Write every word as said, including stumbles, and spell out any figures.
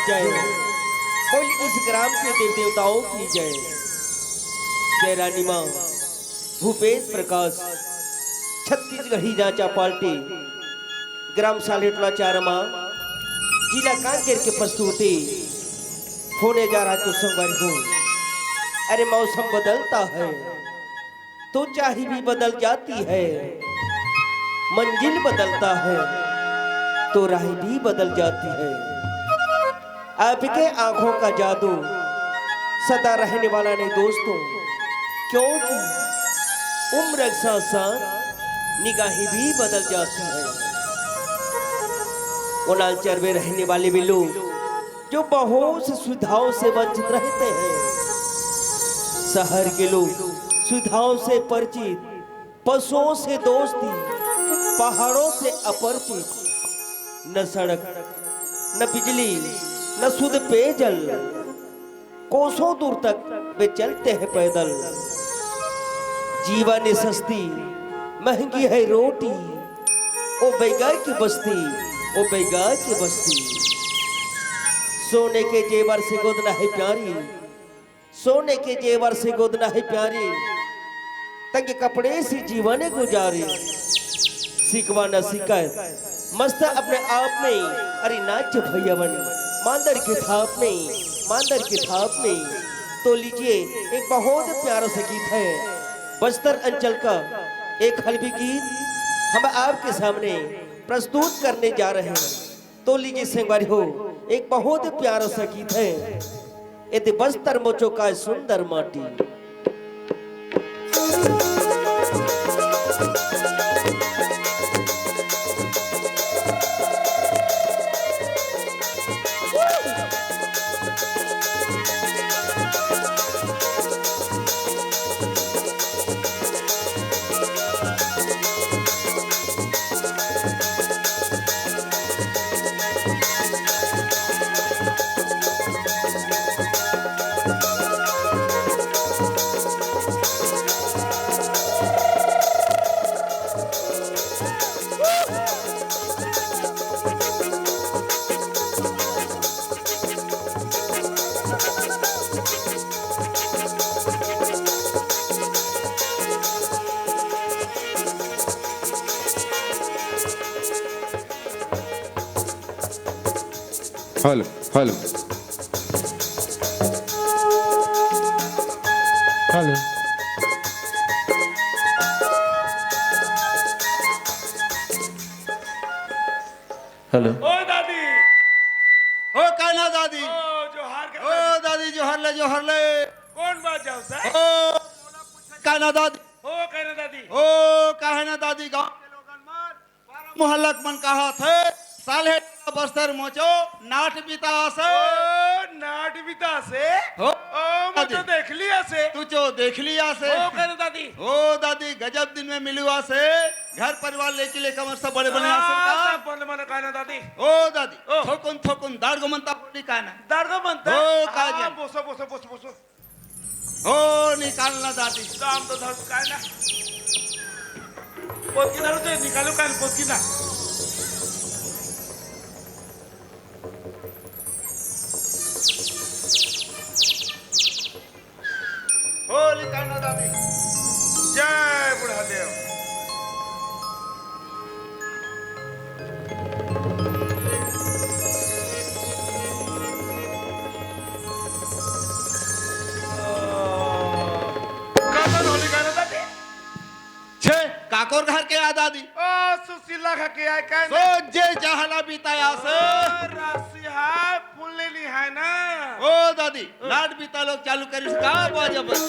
जय। बोल इस ग्राम के देव देवताओं की जय। जय रानी माँ भूपेश प्रकाश, छत्तीसगढ़ी नाचा पार्टी, ग्राम सालेटला चारमा, जिला कांकेर के प्रस्तुति होने जा रहा है तो संगवारी हो। अरे मौसम बदलता है तो चाह भी बदल जाती है, मंजिल बदलता है तो राह भी बदल जाती है। आपके आंखों का जादू सदा रहने वाला नहीं दोस्तों, क्योंकि उम्र के साथ साथ निगाहें भी बदल जाती है। उनालचर में रहने वाले भी लोग जो बहुत सी सुविधाओं से वंचित रहते हैं, शहर के लोग सुविधाओं से परिचित, पशुओं से दोस्ती, पहाड़ों से अपरिचित, न सड़क, न बिजली, न शुद्ध पेयजल, कोसों दूर तक वे चलते हैं पैदल। जीवन ये सस्ती, महंगी है रोटी, ओ बैगा की बस्ती, ओ बैगा की बस्ती। सोने के जेवर से गोदना है प्यारी, सोने के जेवर से गोदना है प्यारी, तंग कपड़े से जीवन गुजारी। सिकवा न सिकत, मस्त अपने आप में, अरे नाच भैया बनी, मांदर के थाप में, मांदर के थाप में। तो लीजिए, एक बहुत प्यारा सा गीत है बस्तर अंचल का, एक हलबी गीत हम आपके सामने प्रस्तुत करने जा रहे हैं। तो लीजिए संगवारी हो, एक बहुत प्यारा सा गीत है, एदे बस्तर मोचो का सुंदर माटी। Hello, hello. हेलो। हेलो। ओ दादी। ओ काना दादी। ओ जोहार के ओ दादी। दादी, जोहार ले, जोहार ले। कौन बात जाओ सर? ओ काना दादी। ओ काना दादी। ओ काहे ना दादी, गाँव के लोगन मन, पारा मोहल्ला के मन कहाथे, साले बस्तर मोचो नाट बितासे। ओ, नाट बितासे? हो। ओ, मैं तो दादी। देख लिया से। तू जो देख लिया से। ओ काना दादी। ओ दादी, गजब दिन में मिलुआ से। घर परिवार लेके लेकर हमर सब बड़े बने आसन का। सब बने बने काना दादी। ओ दादी, ओ। थोकुन थोकुन दाड़गो मनता होली काना। दाड़गो मनता? ओ, का हाँ, जन। बोसो, बोसो, बोसो, बोसो। ओ, निकाल ना दादी। दाम तो धर काना। पोतकी धरो तो निकालो काना पोतकी ना। होली कान्हा दादी। जय बुढ़ा देव। कतन होली कान्हा दादी? छे, काकोर घर के आ दादी। ओ, सुशीला खा के आए का सो ना? जे जहला बिताया से। ओ, राशि हाय, फूल लेनी है ना? ओ दादी, ओ। नाट बिता लोग चालू करिस का बाजा बज।